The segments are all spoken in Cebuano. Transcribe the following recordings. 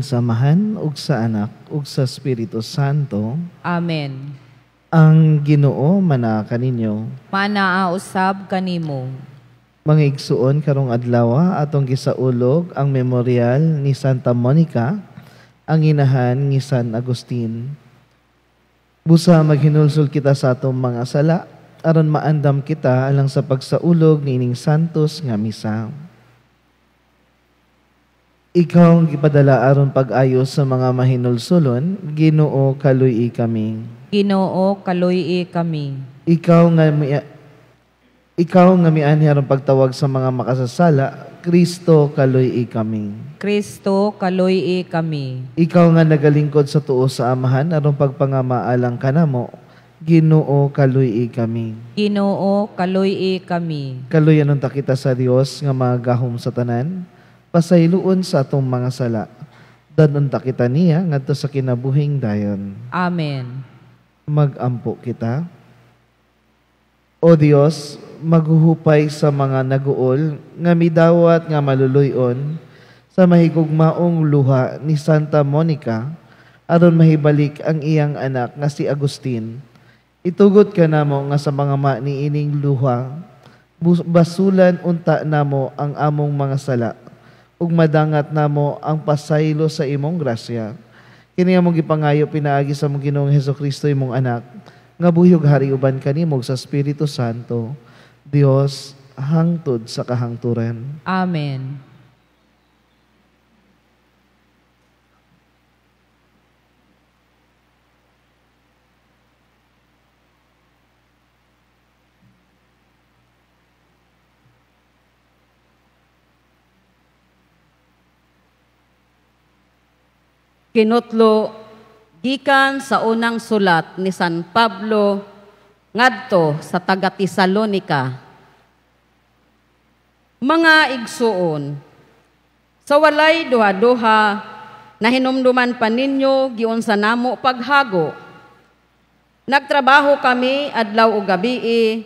Ngalan sa Amahan ug sa Anak ug sa Espiritu Santo. Amen. Ang Ginoo manaa kaninyo. Manaa usab kanimo. Mga igsuon, karong adlaw atong gisaulog ang memorial ni Santa Monica, ang inahan ni San Agustin. Busa maghinulsol kita sa atong mga sala aron maandam kita alang sa pagsaulog niining santos nga misa. Ikaw ang gipadala aron pag-ayo sa mga mahinulsulon, Ginoo, kaluy-i kami. Ginoo, kaluy-i kami. Ikaw nga mianhi aron pagtawag sa mga makasasala, Kristo, kaluy-i kami. Kristo, kaluy-i kami. Ikaw nga nagalingkod sa tuo sa Amahan aron pagpangamaalang kanamo, Ginoo, kaluy-i kami. Ginoo, kaluy-i kami. Kaluyan unta kita sa Dios nga magahom sa tanan, pasayloon sa atong mga sala. Danon ta kita niya ngadto sa kinabuhing dayon. Amen. Magampo kita. O Dios, maghuhupay sa mga naguol nga midawat nga maluluyon sa mahigugmaong luha ni Santa Monica aron mahibalik ang iyang anak nga si Agustin. Itugot ka namo nga sa mga niining luha, basulan unta namo ang among mga sala ug madangat namo ang pasaylo sa imong grasya. Kini among gipangayo pinaagi sa among Ginoong Hesukristo imong anak, nga buhi ug hari uban kanimo sa Espiritu Santo, Dios hangtod sa kahangturan. Amen. Kinutlo gikan sa unang sulat ni San Pablo ngadto sa taga Tesalonika. Mga igsuon, sa walay duha-duha nahinumduman pa ninyo giunsa namo paghago. Nagtrabaho kami adlaw ug gabii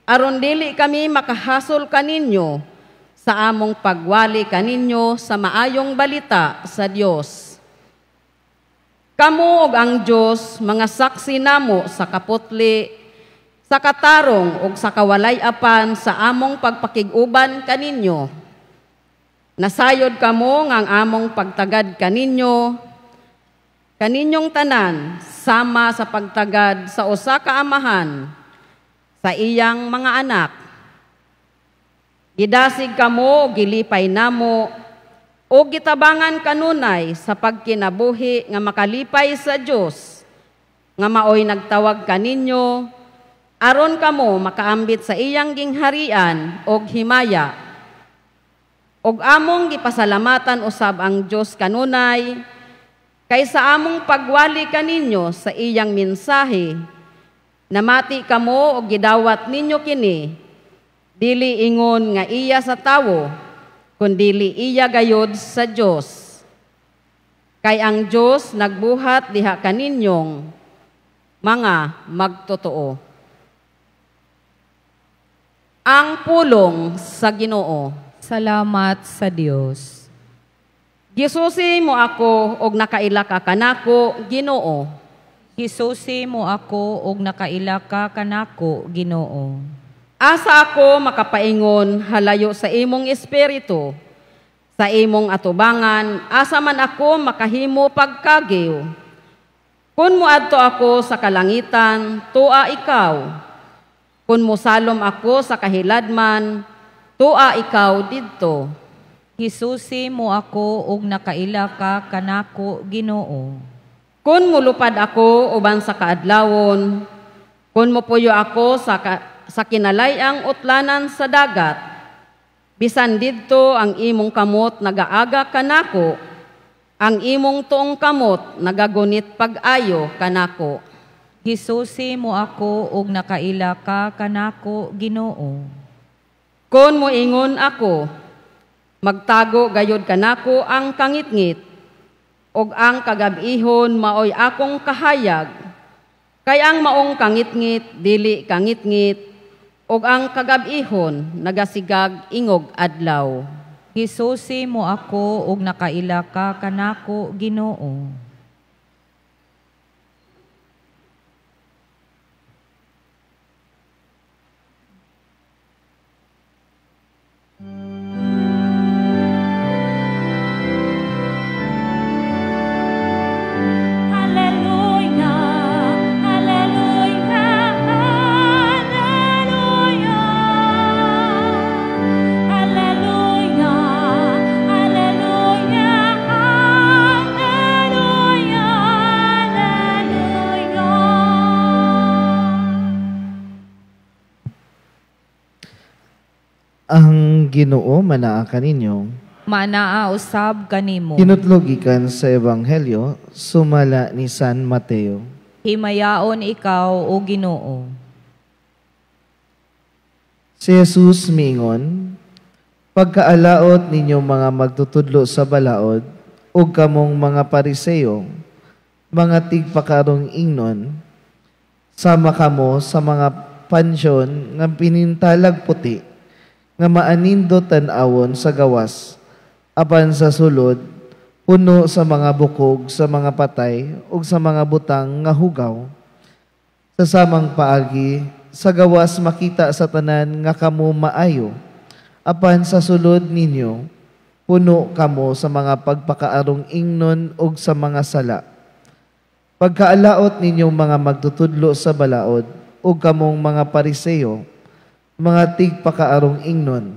aron dili kami makahasol kaninyo sa among pagwali kaninyo sa maayong balita sa Dios. Kamo ug ang Dios mga saksi namo sa kaputli, sa katarong ug sa kawalay apan sa among pagpakig-uban kaninyo. Nasayod kamo nga ang among pagtagad kaninyo, kaninyong tanan sama sa pagtagad sa usa ka amahan sa iyang mga anak. Gidasig kamo ug gilipay namo o gitabangan kanunay sa pagkinabuhi nga makalipay sa Dios, nga maoy nagtawag kaninyo aron kamo makaambit sa iyang gingharian og himaya. Og among gipasalamatan usab ang Dios kanunay kay sa among pagwali kaninyo sa iyang mensahe, namati kamo og gidawat ninyo kini, dili ingon nga iya sa tawo, kundili iya gayod sa Dios. Kay ang Dios nagbuhat diha kaninyong mga magtotoo. Ang pulong sa Ginoo. Salamat sa Dios. Gisusi mo ako og nakaila ka kanako, Ginoo. Gisusi mo ako og nakaila ka kanako, Ginoo. Asa ako makapaingon halayo sa imong espiritu, sa imong atubangan, asa man ako makahimo pagkagiw. Kun moadto ako sa kalangitan, tua ikaw. Kun mosalom ako sa kahiladman, tua ikaw didto. Gisusi mo ako og nakaila ka kanako, Ginoo. Kun mulupad ako uban sa kaadlawon, kun mopuyo ako sa kinalayang utlanan sa dagat, bisan didto ang imong kamot nagaaga kanako, ang imong tuong kamot nagagunit pag-ayo kanako. Gisusi mo ako og nakaila ka kanako, Ginoo. Kon moingon ako, magtago gayod kanako ang kangitngit, og ang kagabihon maoy akong kahayag. Kay ang maong kangitngit dili kangitngit, og ang kagabihon nagasigag ingog adlaw. Gisusi mo ako ug nakaila ka kanako, Ginoo. Alleluia, alleluia, alleluia. Alleluia, alleluia, alleluia, alleluia. Ang Ginoo manaa kaninyo. Manaa usab kanimo. Kinutlo gikan sa Ebanghelyo sumala ni San Mateo. Himayaon ikaw, o Ginoo. Si Jesus miingon, pagkaalaot ninyo mga magtutudlo sa balaod ug kamong mga Pariseo, mga tigpakarong ingnon, sama kamo sa mga pansyon nga pinintalag puti, nga maanindo tan-awon sa gawas, apan sa sulod, puno sa mga bukog, sa mga patay, ug sa mga butang nga hugaw. Sa samang paagi, sa gawas makita sa tanan nga kamo maayo, apan sa sulod ninyo, puno kamo sa mga pagpakaarong ingnon ug sa mga sala. Pagkaalaot ninyong mga magtutudlo sa balaod, ug kamong mga Pariseo, mga tigpakaarong ingnon,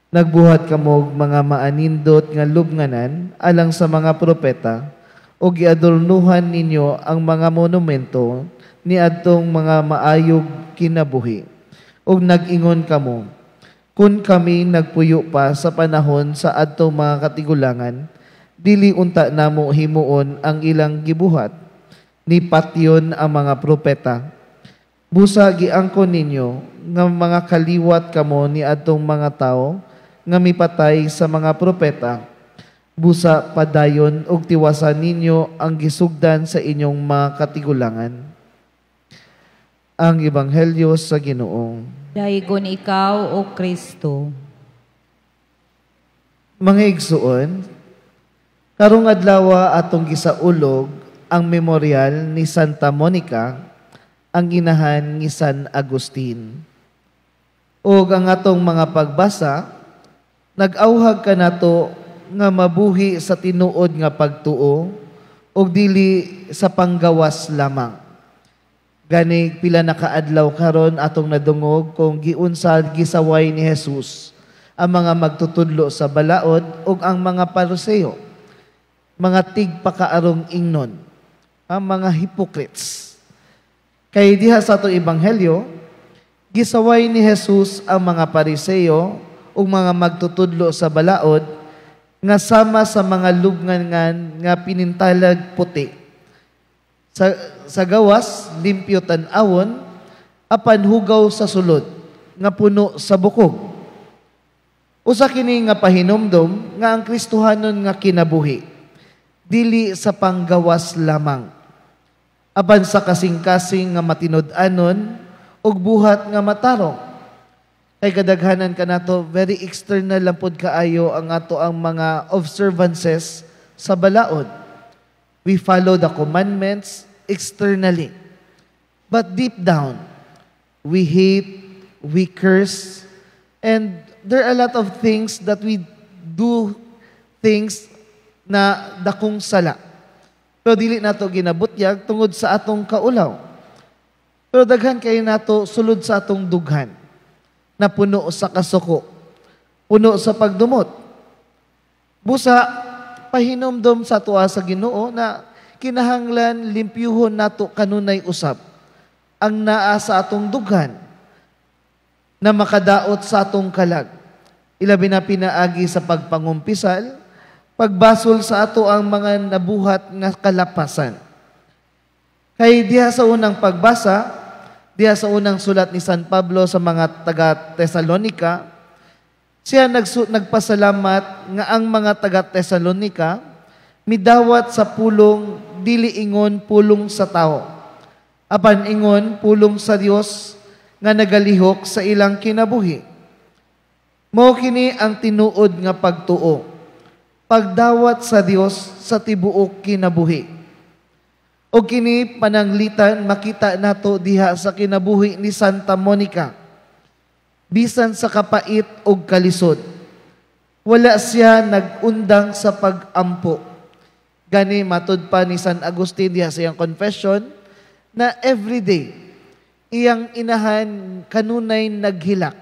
nagbuhat kamo og mga maanindot nga lubnganan alang sa mga propeta, ug giadornuhan ninyo ang mga monumento niadtong mga maayog kinabuhi. Ug nag-ingon kamo, kun kami nagpuyo pa sa panahon sa adtong mga katigulangan, dili unta namo himuon ang ilang gibuhat, ni patyon ang mga propeta. Busa giangkon ninyo nga mga kaliwat kamo ni adtong mga tawo nga mipatay sa mga propeta. Busa padayon og tiwasan ninyo ang gisugdan sa inyong mga katigulangan. Ang Ebanghelyo sa Ginoo. Daygon ikaw, O Kristo. Mga igsuon, karong adlaw atong gisaulog ang memorial ni Santa Monica, ang inahan ni San Agustin. Ug ang atong mga pagbasa, nag-awhag kanato nga mabuhi sa tinuod nga pagtuo ug dili sa panggawas lamang. Gani pila na kaadlaw karon atong nadungog kung giunsa gisaway ni Jesus ang mga magtutudlo sa balaod ug ang mga Pariseo, mga tigpakaarong ingnon, ang mga hypocrites. Kay diha sa atong ebanghelyo, gisaway ni Jesus ang mga Pariseo ug mga magtutudlo sa balaod nga sama sa mga lubnganan nga pinintalag puti. Sa gawas, limpyo tan-awon, apan hugaw sa sulod, nga puno sa bukog. Usa kini nga pahinumdom nga ang Kristohanon nga kinabuhi, dili sa panggawas lamang, apan sa kasing-kasing nga matinud-anon ug buhat nga matarong. Kay kadaghanan kanato, very external lang pod kaayo ang ato ang mga observances sa balaod. We follow the commandments externally. But deep down, we hate, we curse, and there are a lot of things that we do things na dakong sala. Pero dili nato ginabutyag tungod sa atong kaulaw. Pero daghan kayo nato sulod sa atong dughan na puno sa kasuko, puno sa pagdumot. Busa, pahinumdom sa tuwa sa Ginoo na kinahanglan limpyuhon nato kanunay usab ang naa sa atong dughan na makadaot sa atong kalag. Ilabi na pinaagi sa pagpangumpisal, pagbasol sa ato ang mga nabuhat nga kalapasan. Kay diha sa unang pagbasa, diha sa unang sulat ni San Pablo sa mga taga-Tesalonika, siya nagpasalamat nga ang mga taga-Tesalonika midawat sa pulong dili ingon pulong sa tao, apan ingon pulong sa Dios nga nagalihok sa ilang kinabuhi. Mao kini ang tinuod nga pagtuo, pagdawat sa Dios sa tibuok kinabuhi. O kini pananglitan makita nato diha sa kinabuhi ni Santa Monica. Bisan sa kapait og kalisod, wala siya nagundang sa pagampo. Gani matud pa ni San Agustin diha sa iyang confession na everyday iyang inahan kanunay naghilak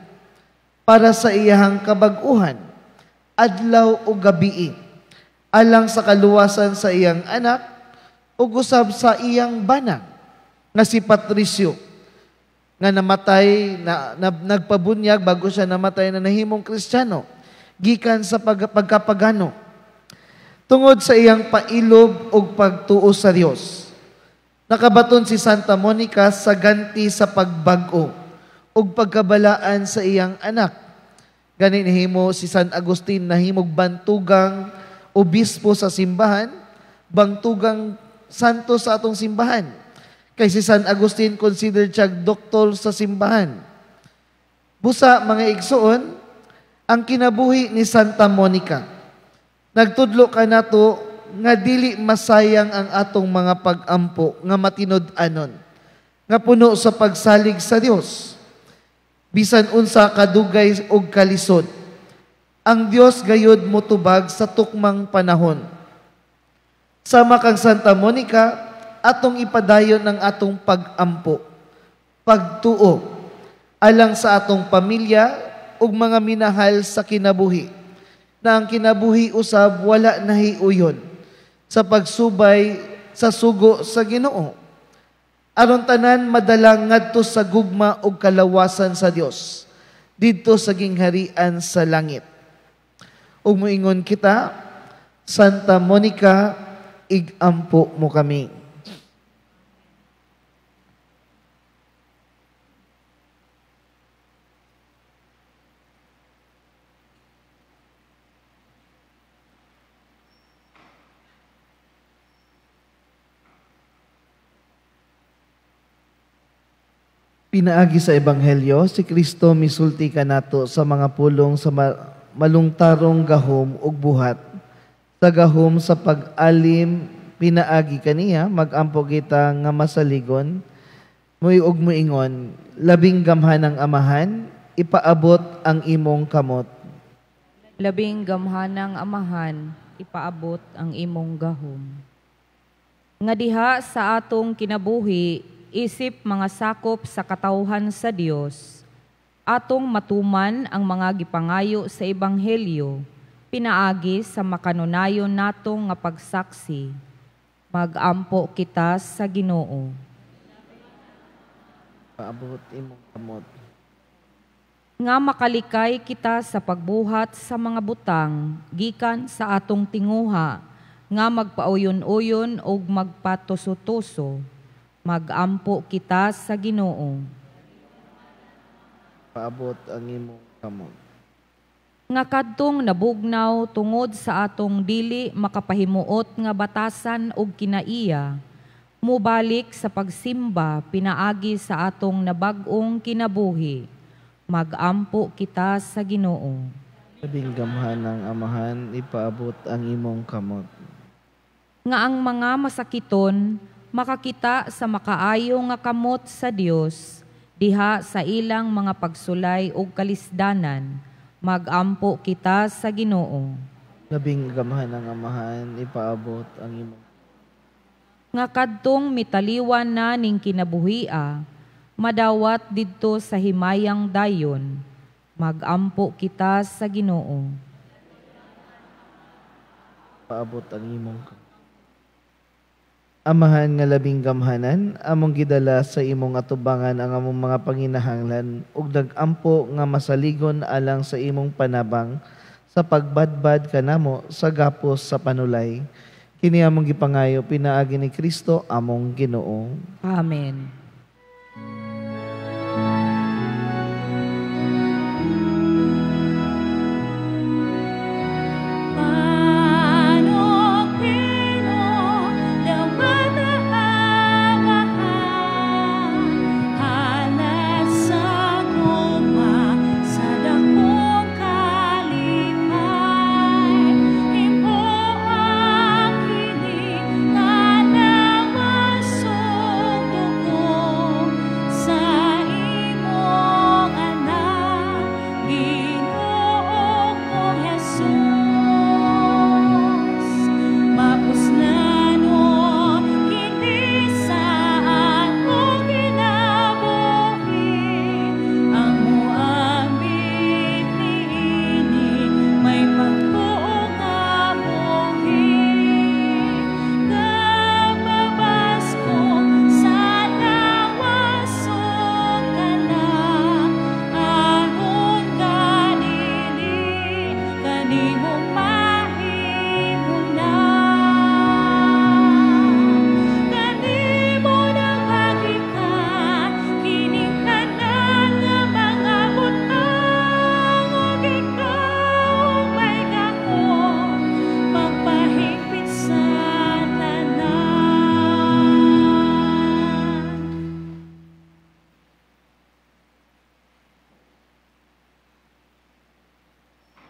para sa iyahang kabag-uhan, adlaw o gabii, alang sa kaluwasan sa iyang anak ug usab sa iyang bana nga si Patricio, nga namatay na nagpabunyag bago siya namatay na nahimong Kristiyano gikan sa pagkapagano tungod sa iyang pailob ug pagtuo sa Dios. Nakabaton si Santa Monica sa ganti sa pagbag-o ug pagkabalaan sa iyang anak. Gani nahimo si San Agustin nahimog bantugang obispo sa simbahan, bantugang santo sa atong simbahan. Kay si San Agustin considered siya doktor sa simbahan. Busa mga igsoon, ang kinabuhi ni Santa Monica nagtudlo kanato nga dili masayang ang atong mga pagampo nga matinud-anon, nga puno sa pagsalig sa Dios. Bisan unsa kadugay og kalisod, ang Dios gayud motubag sa tukmang panahon. Sama kang Santa Monica, atong ipadayon ang atong pagampo, pagtuo, alang sa atong pamilya ug mga minahal sa kinabuhi, na ang kinabuhi usab wala nahiuyon sa pagsubay sa sugo sa Ginoo. Aron tanan madala ngadto sa gugma ug kalawasan sa Dios didto sa gingharian sa langit. Ug moingon kita, Santa Monica, igampo mo kami. Pinaagi sa Ebanghelyo, si Kristo misulti kanato sa mga pulong sa malungtarong gahom ug buhat. Sa gahom sa pag-alim pinaagi kaniya, magampo kita nga masaligon, muiog muingon, labing gamhan ang Amahan, ipaabot ang imong kamot. Labing gamhan ang Amahan, ipaabot ang imong gahom. Nga diha sa atong kinabuhi, isip mga sakop sa katawhan sa Dios, atong matuman ang mga gipangayo sa Ebanghelyo, pinaagi sa makanunayon natong nga pagsaksi. Magampo kita sa Ginoo. Paabot imong kamot. Nga makalikay kita sa pagbuhat sa mga butang gikan sa atong tinguha, nga magpauyon-uyon og magpatuso-tuso. Magampo kita sa Ginoo. Paabot ang imong kamot. Nga kadtong nabugnaw tungod sa atong dili makapahimuot nga batasan og kinaiya, mubalik sa pagsimba pinaagi sa atong nabag-ong kinabuhi. Magampo kita sa Ginoo. Labing gamhan ang Amahan, ipaabot ang imong kamot. Nga ang mga masakiton makakita sa makaayo nga kamot sa Dios diha sa ilang mga pagsulay ug kalisdanan. Magampo kita sa Ginoo. Labing gamhan ang Amahan, ipaabot ang imong. Nga kadtong mitaliwan na ning kinabuhia, madawat didto sa himayang dayon. Magampo kita sa Ginoo. Paabot ang imong kamot. Amahan nga labing gamhanan, among gidala sa imong atubangan ang among mga panginahanglan ug nagampo nga masaligon alang sa imong panabang sa pagbadbad kanamo sa gapos sa panulay. Kini among gipangayo pinaagi ni Kristo among Ginoo. Amen.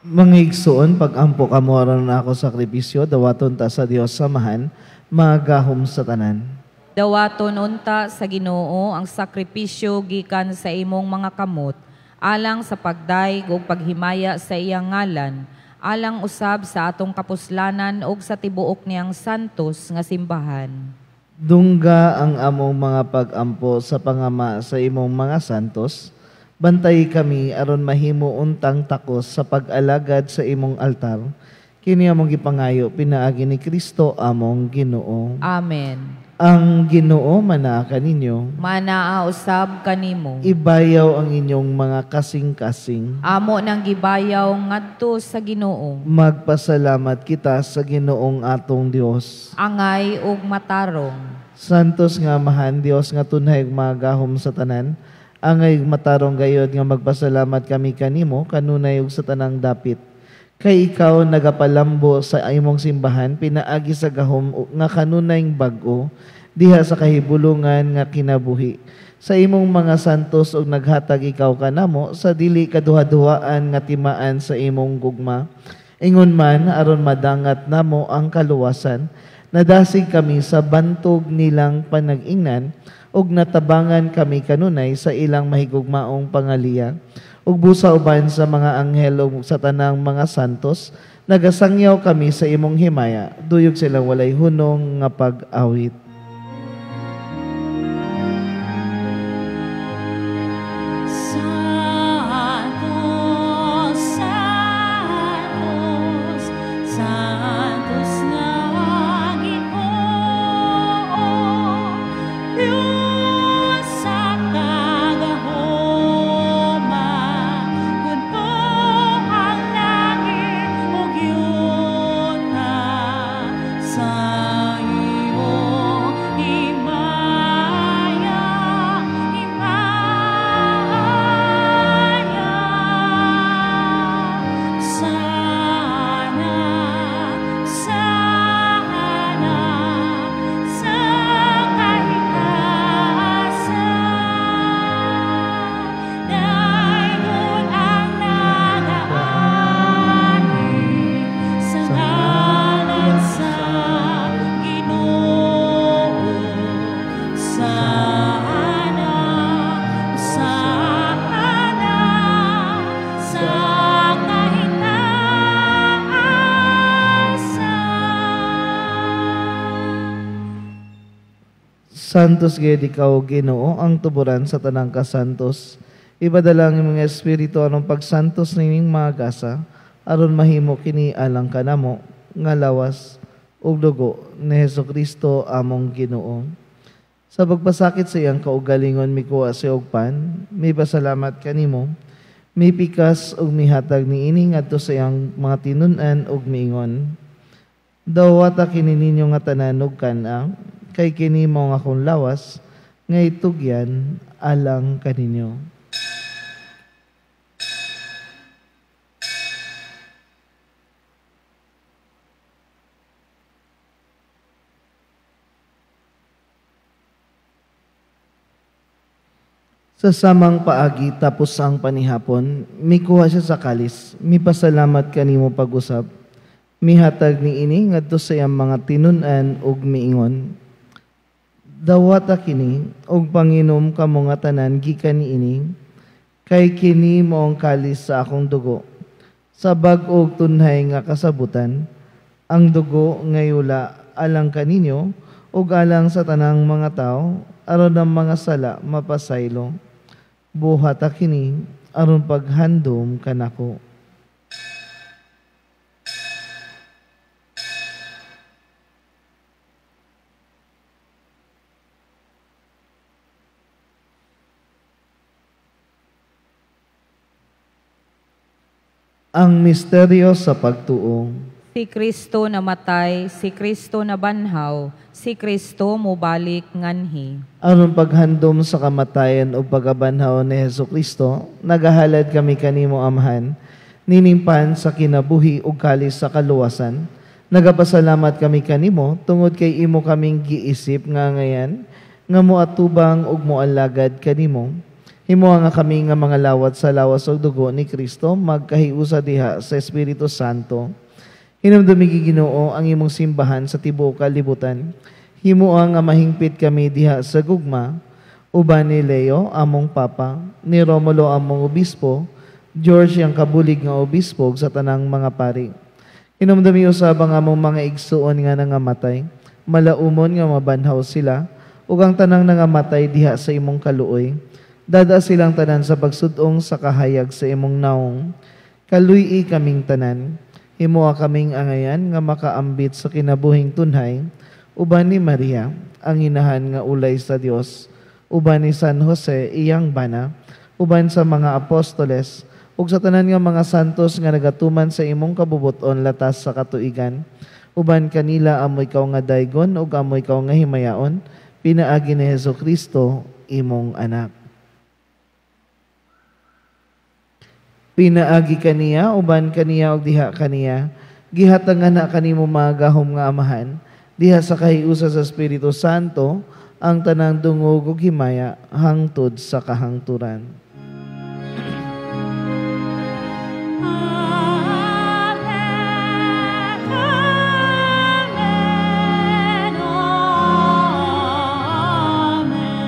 Mga igsoon, pag-ampo kamo aron na ako sakripisyo, dawaton ta sa Dios samahan, magahom sa tanan. Dawaton unta sa Ginoo ang sakripisyo gikan sa imong mga kamot, alang sa pagdayeg ug paghimaya sa iyang ngalan, alang usab sa atong kapuslanan ug sa tibuok niyang santos nga simbahan. Dungga ang among mga pag-ampo sa pangama sa imong mga santos, bantay kami aron mahimo untang takos sa pag-alagad sa imong altar. Kini among gipangayo pinaagi ni Kristo among Ginoo. Amen. Ang Ginoo manaa kaninyo. Manaa usab kanimo. Ibayaw ang inyong mga kasing-kasing. Amo nang gibayaw ngadto sa Ginoo. Magpasalamat kita sa Ginoong atong Dios. Angay ug matarong. Santos nga Amahan, Dios nga tunhay ug magahom sa tanan, angay ug matarong gayod nga magpasalamat kami kanimo kanunay ug sa tanang dapit. Kay ikaw nagapalambo sa imong simbahan pinaagi sa gahom nga kanunayng bag-o diha sa kahibulungan nga kinabuhi. Sa imong mga santos ug naghatag ikaw kanamo sa dili kaduhaduhaan nga timaan sa imong gugma. Ingon man aron madangat namo ang kaluwasan, nadasig kami sa bantog nilang panag-ingnan ug natabangan kami kanunay sa ilang mahigugmaong pangaliya. Ug busa uban sa mga anghel ug sa tanang mga santos, nagasangyaw kami sa imong himaya, duyog silang walay hunong nga pag-awit. Santos, Santos, Santos nga Ginoo, Dios sa kagahoma, puno ang langit ug yuta sa imong himaya, himaya. Sana, sana, sa kahitasan, daygon ang nagaani sa ngalan sa Ginoo. Sana, sana, sa kahitasan. Santos gayud ikaw Ginoo, ang tuburan sa tanang kasantos. Ipadala ang imong espiritu aron pagsantos nining mga gasa, aron mahimo kini alang kanamo nga lawas ug dugo ni Hesukristo among Ginoo. Sa pagpasakit sa iyang kaugalingon mikuha siya og pan, mipasalamat kanimo, mipikas ug mihatag niini ngadto sa iyang mga tinun-an ug miingon. Dawata kini ninyo nga tanan ug kan-a, kay kini mao ang akong lawas nga itugyan alang kaninyo. Sa samang paagi tapos ang panihapon, mikuha siya sa kalis, mipasalamat kanimo pag-usab, mihatag niini ngadto sa iyang mga tinun-an ug miingon. Dawata kini og panginom kamo nga tanan gikan niini, kay kini mao ang kalis sa akong dugo. Sa bag-o tunhay nga kasabutan, ang dugo ngayula alang kaninyo ug alang sa tanang mga tawo aron ang mga sala mapasaylo. Buhata kini aron paghandom kanako. Ang misteryo sa pagtuo. Si Kristo namatay, si Kristo nabanhaw, si Kristo mobalik nganhi. Aron paghandom sa kamatayan o pagkabanhaw ni Hesukristo, nagahalad kami kanimo Amahan, ninimpan sa kinabuhi ug kalis sa kaluwasan. Nagapasalamat kami kanimo tungod kay imo kaming giisip nga ngayan, nga moatubang ug moalagad kanimo. Himoa nga kami nga mga lawat sa lawas ug dugo ni Kristo magkahiusa diha sa Espiritu Santo. Hinumdumi Ginoo ang imong simbahan sa tibuok kalibutan. Himoa nga mahingpit kami diha sa gugma uban ni Leo among Papa, ni Romulo among obispo, George ang kabulig nga obispo ug sa tanang mga pari. Hinumdumi usab ang among mga igsuon nga nangamatay, malaumon nga mabanhaw sila ug ang tanang nangamatay diha sa imong kaluoy. Dada silang tanan sa pagsudong sa kahayag sa imong naong. Kaluy-i kaming tanan. Himoa kaming angayan nga makaambit sa kinabuhing tunhay, uban ni Maria, ang inahan nga ulay sa Dios, uban ni San Jose, iyang bana, uban sa mga apostoles, ug sa tanan nga mga santos nga nagatuman sa imong kabubuton latas sa katuigan, uban kanila amoy ikaw nga daygon ug amoy ikaw nga himayaon, pinaagi ni Hesus Kristo, imong anak. Pinaagi kaniya, uban kaniya ug diha kaniya, gihatangan na kanimo mga gahom nga amahan, diha sa kahiusa sa Espiritu Santo, ang tanang dungog ug himaya hangtod sa kahangturan. Amen. Amen. Amen.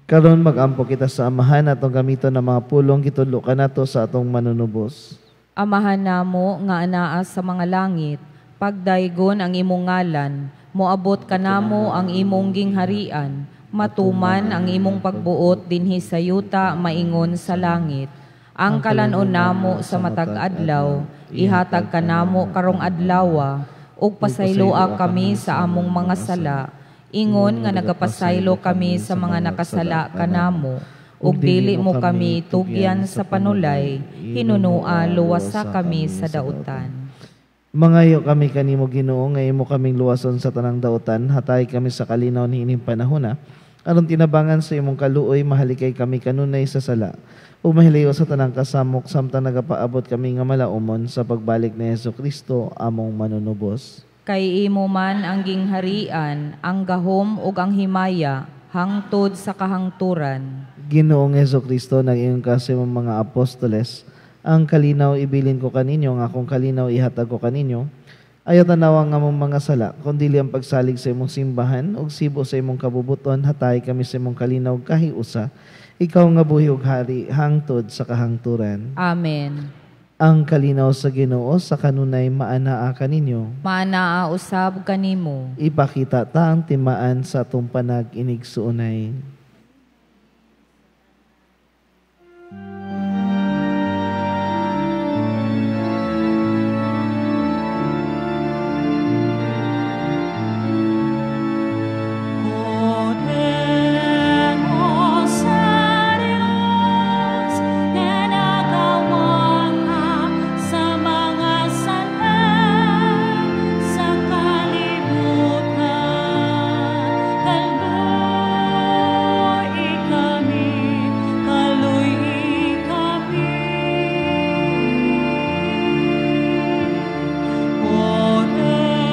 Karon magampo kita sa Amahan atong gamiton ang mga pulong gitudlo kanato sa atong manunubos. Amahan namo nga anaa sa mga langit, pagdaygon ang imong ngalan, moabot kanamo ang imong gingharian, matuman ang imong pagbuot dinhi sa yuta maingon sa langit. Ang kalan-on namo sa matag adlaw, ihatag kanamo karong adlawa, ug pasayloa kami sa among mga sala, ingon nga nagapasaylo kami sa mga nakasala kanamo, ug dili mo kami tugyan sa panulay, hinunua luwasa kami sa dautan. Mangayo kami kanimo Ginoo nga imo kaming luwason sa tanang dautan, hatay kami sa kalinaw niining panahona, aron tinabangan sa imong kaluoy mahalikay kami kanunay sa sala, ug mahilayo sa tanang kasamok samtang nagapaabot kami nga malaumon sa pagbalik ni Hesus Kristo among manunubos. Kay imo man ang gingharian, ang gahom ug ang himaya, hangtod sa kahangturan. Ginoong Hesus Kristo, nag-ingon ka sa imong mga apostoles, ang kalinaw ibilin ko kaninyo, ang akong kalinaw ihatag ko kaninyo. Ayaw tanawa nga among mga sala, kundi ang pagsalig sa imong simbahan ug sibo sa imong kabubuton, hatay kami sa imong kalinaw kahiusa. Ikaw nga buhi ug hari hangtod sa kahangturan. Amen. Ang kalinaw sa Ginoo sa kanunay maanaa kaninyo. Maanaa usab kanimo. Ipakita ta ang timaan sa atong panag-inigsuonay. Podemos sa Dios nga nagawangha sa mga sala sa kalibutan. Kaluy kami, kaluy kami. Podemos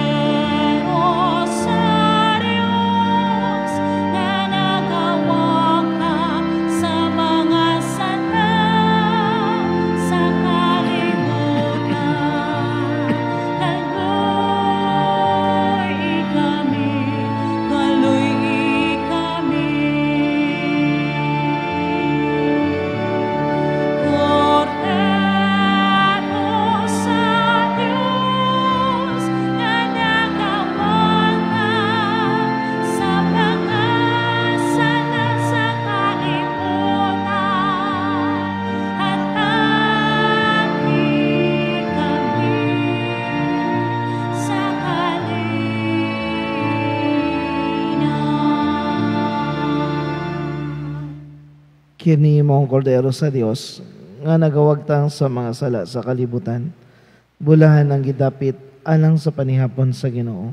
sa Dios nga nagawangha sa mga sala sa kalibutan. Kaluy kami, kaluy kami. Cordero sa Dios nga nagawangha sa mga sala sa kalibutan. Hatagi kami sa kalinaw. Kini mong kordero sa Dios nga nagawagtang sa mga sala sa kalibutan. Bulahan ang gidapit alang sa panihapon sa Ginoo.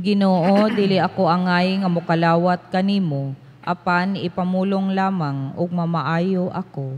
Ginoo, dili ako angay nga mokalawat kanimo, apan ipamulong lamang ug mamaayo ako.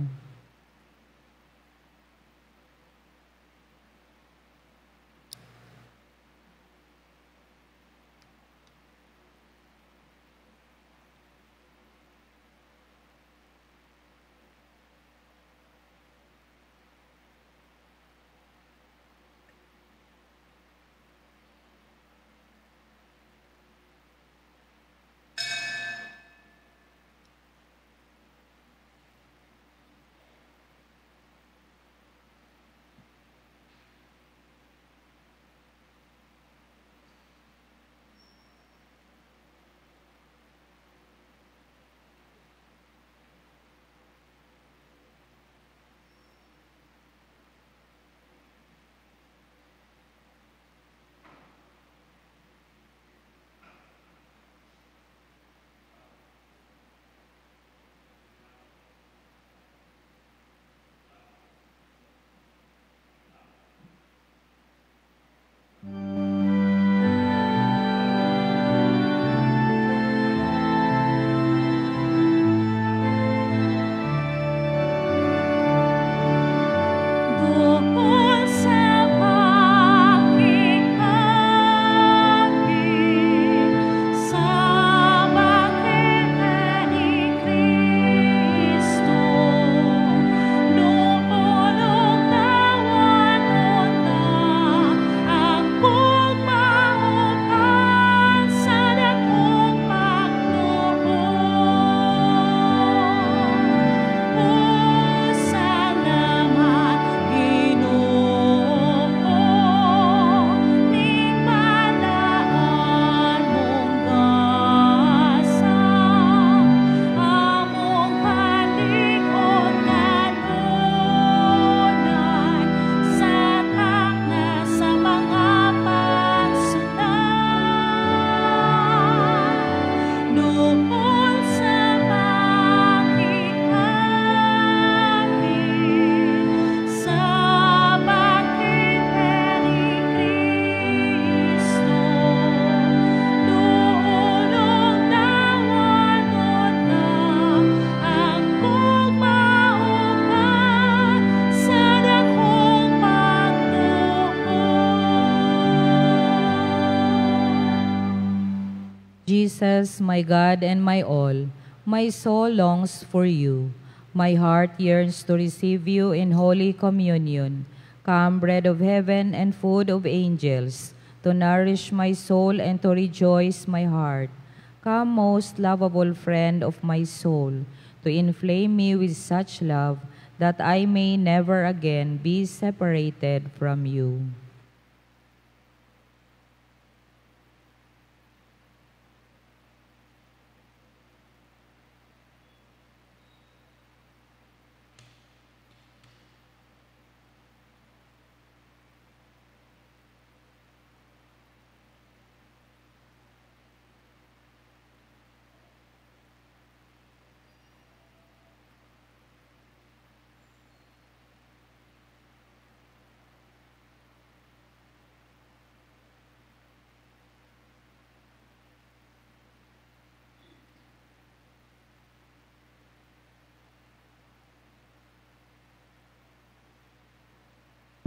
my God and my all, my soul longs for you. My heart yearns to receive you in Holy Communion. Come, bread of heaven and food of angels, to nourish my soul and to rejoice my heart. Come, most lovable friend of my soul, to inflame me with such love that I may never again be separated from you.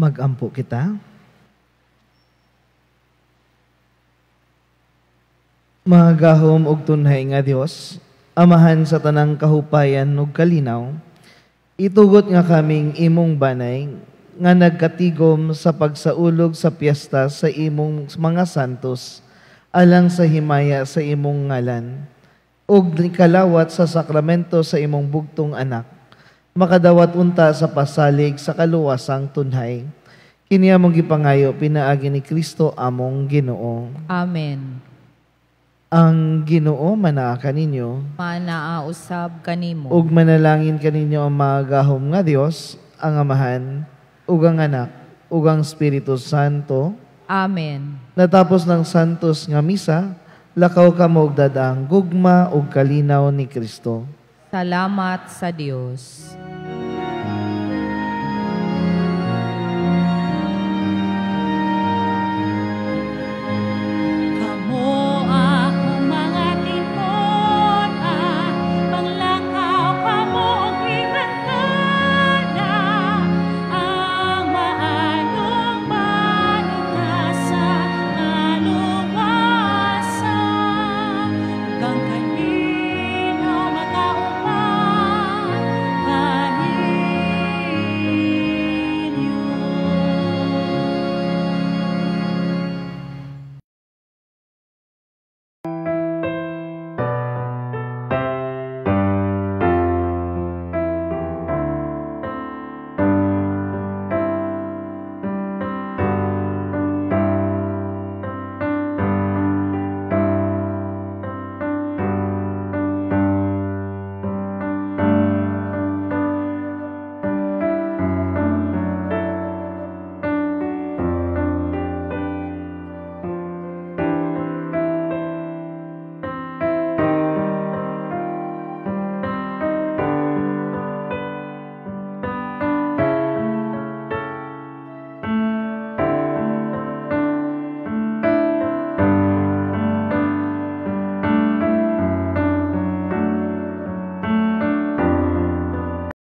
Magampo kita. Magahom og tunhay nga Dios, Amahan sa tanang kahupayan ug kalinaw, itugot nga kaming imong banay nga nagkatigom sa pagsaulog sa piyesta sa imong mga santos alang sa himaya sa imong ngalan ug kalawat sa sakramento sa imong bugtong anak, makadawat unta sa pasalig sa kaluwasang tunhay. Kini among gipangayo pinaagi ni Kristo among Ginoo. Amen. Ang Ginoo manaa kaninyo, Manaa usab kanimo. Ug manalangin kaninyo ang magahom nga Dios, ang Amahan, ug ang Anak, ug ang Espiritu Santo. Amen. Natapos ng santos nga misa, lakaw kamo og dadaang gugma ug kalinaw ni Kristo. Salamat sa Dios.